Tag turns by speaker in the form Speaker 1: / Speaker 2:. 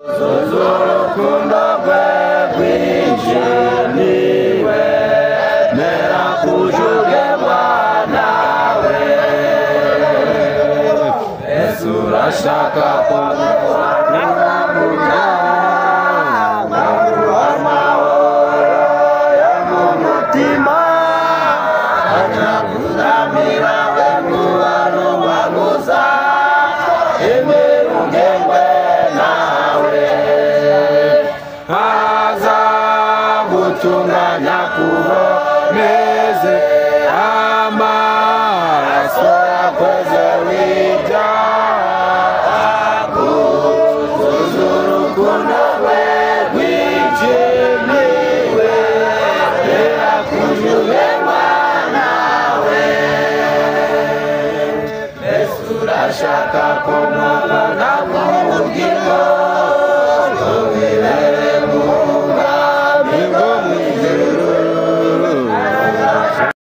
Speaker 1: Urukundo rwe rwinshi niwe mera kujugerwa nawe. Yesu urashaka kurambuka amahoro yo mu mutima, akakuramira we mubarugwa gusa, emera ugengwe nawe.